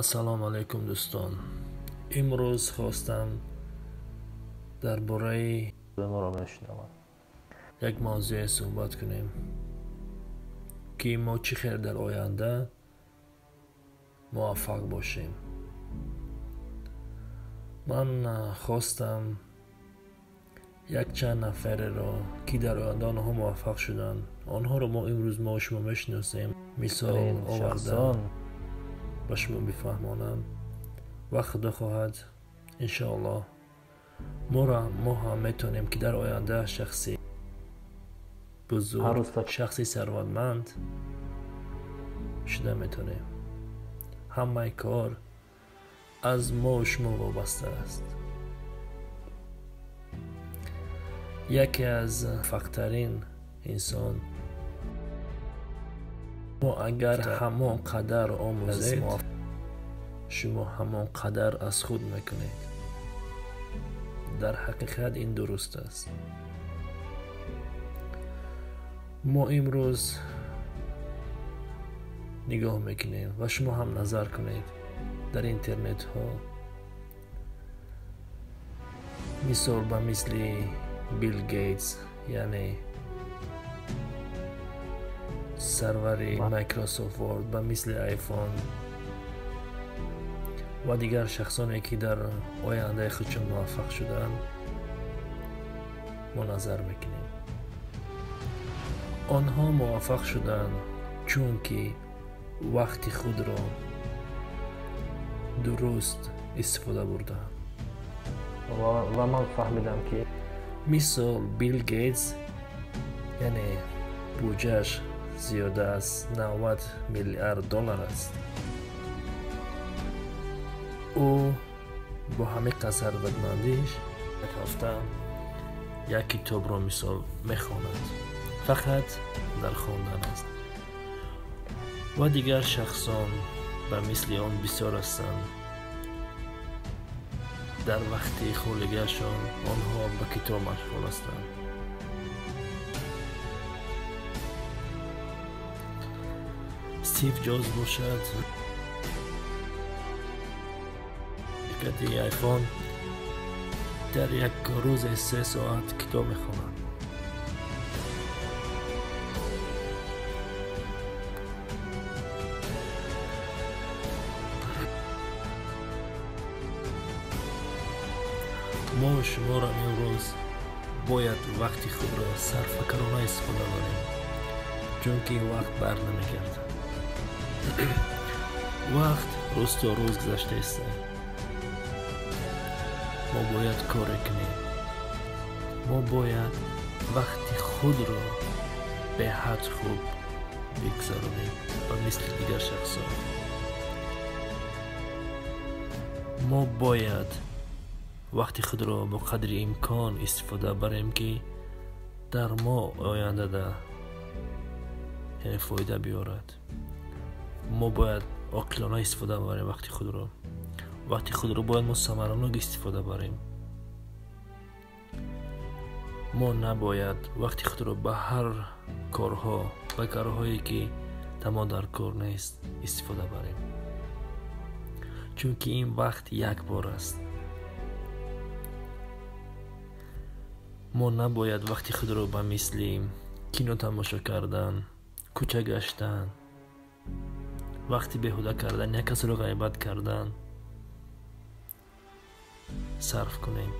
Ассалому алайкум дӯстон. Имрӯз хостам дар бораи моро мешунаванд як мавзӯе суҳбат кунем, ки мо чӣ хел дар оянда муваффақ бошем. Ман хостам якчанд нафареро, ки дар оянда онҳо муваффақ шуданд, онҳоро мо имрӯз мо шумо мешиносем, мисол оварда ба шумо бифаҳмонам ва худо хоҳад иншоаллоҳ мо ҳам метавонем, ки дар оянда шахси бузург, шахси сарватманд шуда метавонем. Ҳамаи кор аз мо шумо вобаста аст. Яке аз муваффақтарин инсон мо агар ҳамон қадар омӯзед, шумо ҳамон қадар аз худ мекунед. Дар ҳақиқат ин дуруст аст. Мо имрӯз нигоҳ мекунем ва шумо ҳам назар кунед дар интернетҳо, мисол ба мисли Билл Гейтс, яъне сарвари Microsoft Word, ба мисли iPhone ва дигар шахсоне, ки дар ояндаи худшон муваффақ шуданд, мо назар мекунем. Онҳо муваффақ шуданд, чунки вақти худро дуруст истифода бурданд. Ва ман фаҳмидам, ки мисол Билл Гейтс, яъне буҷааш зиёда аз 90 миллиард доллар аст. Ӯ бо ҳамин қадр сарватмандиш як ҳафта як китобро мисол мехонад, фақат дар хондан аст. Ва дигар шахсон ба мисли он бисёр ҳастанд. Дар вақти холигиашон онҳо ба китоб машғул ҳастанд. Стив Ҷобс бошад, ширкати iPhone, дар як рӯзе 3 соат китоб мехонад. Мо шуморо имрӯз бояд вақти худро сарфакарона истифода барем, чунки вақт бар намегардад. Вақт рӯз то рӯз гузаштааст. Мо бояд коре кунем. Мо бояд вақти худро беҳад хуб бигзаронем ба мисли дигар шахсон. Мо бояд вақти худро бо қадри имкон истифода барем, ки дар мо ояндада яъне фоида биёрад. Мо бояд оқилона истифода барем вақти худро. Вақти худро бояд мо самаранок истифода барем. Мо набояд вақти худро ба ҳар корҳо, ба корҳое, ки тамом дар кор нест, истифода барем, чунки ин вақт як бор аст. Мо набояд вақти худро ба мисли кино тамошо кардан, кӯча гаштан, вақти беҳуда кардан, як касро ғайбат кардан сарф кунем.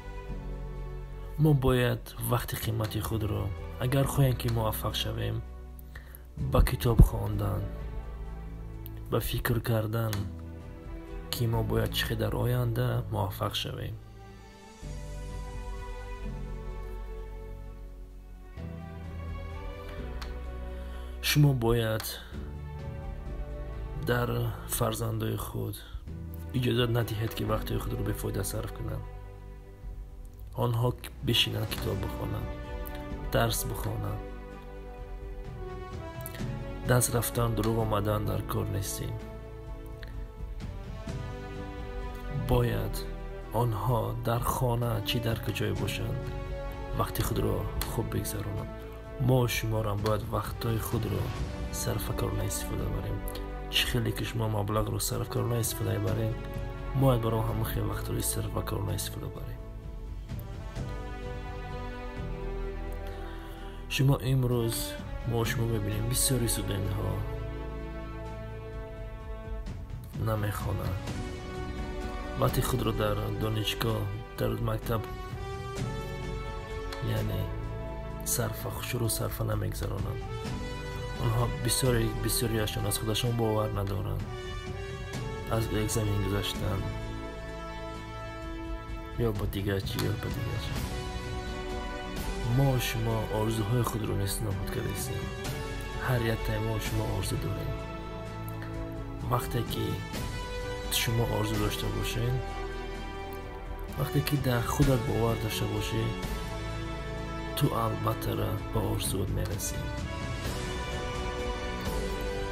Мо бояд вақти қимати худро, агар хоҳем, ки муваффақ шавем, ба китоб хондан, ба фикр кардан, ки мо бояд чӣ хел дар оянда муваффақ шавем. Шумо бояд дар фарзандои худ иҷозат надиҳед, ки вақтҳои худро бефоида сарф кунанд. Онҳо бишинанд, китоб бихонанд, дарс бихонанд. Даст рафтан, дурӯғ омадан дар кор нестем. Бояд онҳо дар хона чӣ дар куҷое бошанд, вақти худро хуб бигзаронанд. Мо шуморам бояд вақтҳои худро сарфакорона истифода барем. Чӣ хеле ки шумо маблағро сарфкорона истифода мебаред, бояд барои ҳамон хел вақтро сарфкорона истифода барем. Шумо имрӯз мо шумо мебинем бисёри студентҳо намехонанд. Вақти худро дар донишгоҳ, дар мактаб, яъне сарфа шурӯъ сарфа намегузаронанд. Онҳо бисёриашон аз худашон бовар надоранд, аз экзамен гузаштан ё ба дигар чи, ё ба дигар чи. Мо шумо орзуҳои худро низ нобуд кардастем. Ҳар яктаи мо шумо орзу дорем. Вақте ки шумо орзу дошта бошед, вақте ки дар худат бовар дошта бошӣ, ту албатта ба орзуат мерасӣ.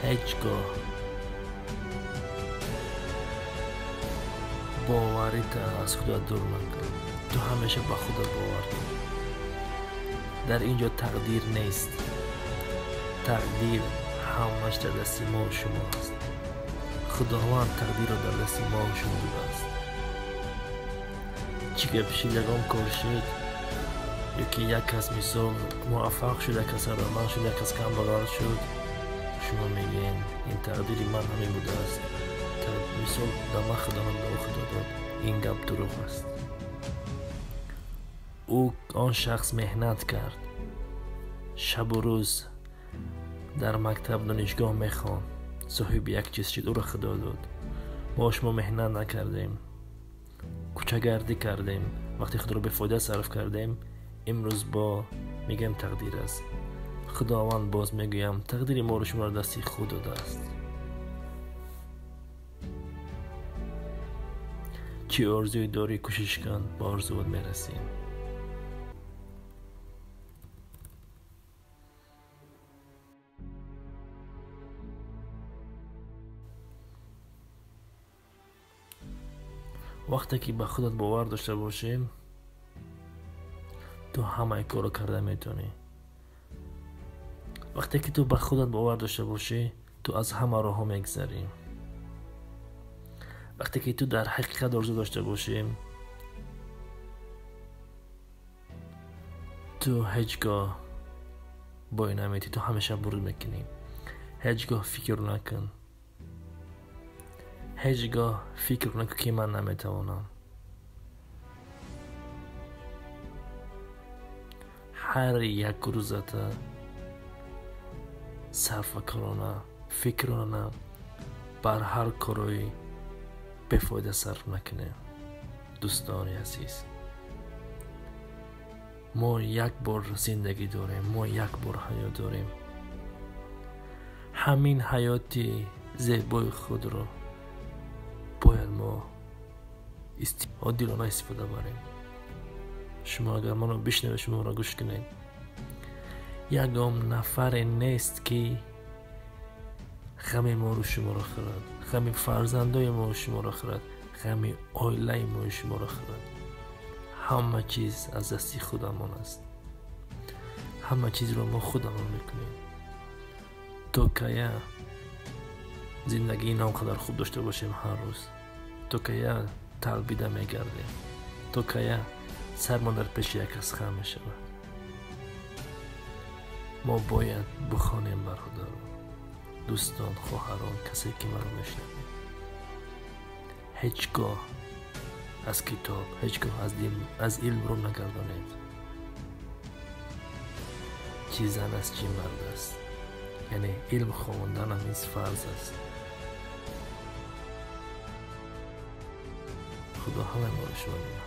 Ҳеҷ гоҳ боварита аз худат дур накун. Ту ҳамеша ба худат бовар кун. Дар ин ҷо тақдир нест. Тақдир ҳамаш дар дасти мо шумо аст. Худованд тақдирро дар дасти мо шумо додааст. Чӣ гап шид, ягон кор шуд, ё ки як кас мисол муваффақ шуд, як кас сарватманд шуд, як кас камбағал шуд, шумо мегӯед ин тақдири ман ҳамин будааст. Мисол дар ман Худованд ба Худо дод. Ин гап дурӯғ аст. Ӯ он шахс меҳнат кард, шабу рӯз дар мактаб, донишгоҳ мехонд, соҳиби як чиз шуд, ӯро Худо дод. Мо шумо меҳнат накардем, кӯчагардӣ кардем, вақти худро бефоида сарф кардем. Имрӯз бо мегӯям тақдир аст. Худованд боз мегӯям тақдири моро шуморо дасти худ додааст. Чӣ орзуе дорӣ, кӯшиш кун, ба орзуат мерасӣ. Вақте ки ба худат бовар дошта бошӣ, ту ҳамаи корро карда метавонӣ. Вақте ки ту ба худат бовар дошта бошӣ, ту аз ҳама роҳҳо мегузарӣ. Вақте ки ту дар ҳақиқат орзу дошта бошӣ, ту ҳеҷ гоҳ бой наметӣ, ту ҳамеша бурд мекунӣ. Ҳеҷ гоҳ фикр накун, ҳеҷ гоҳ фикр накун ки ман наметавонам. Ҳар як рӯзата сарфакорона, фикрона бар ҳар корои бефоида сарф накунем. Дӯстони азиз, мо як бор зиндагӣ дорем, мо як бор ҳаёт дорем. Ҳамин ҳаёти зебои худро бояд мо одилона истифода барем. Шумо агар маро бишнавед, шуморо гӯш кунед, ягон нафаре нест ки ғами моро шуморо хӯрад, ғами фарзандои моро шуморо хӯрад, ғами оилаи моро шуморо хӯрад. Ҳама чиз аз дасти худамон аст. Ҳама чизро мо худамон мекунем. То кая зиндагии он қадар хуб дошта бошем ҳар рӯз, то кая талбида мегардем, то кая сармон дар пеши як кас хам мешавад. Мо бояд бихонем, бародарон, дӯстон, хоҳарон, касе ки маро мешнавед. Ҳеҷ гоҳ аз китоб, ҳеҷ гоҳ аз илм рӯ нагардонед. Чӣ зан аст, чӣ мард аст, яъне илм хонданам низ фарз аст. Худо ҳамаи моро шумо нигоҳ.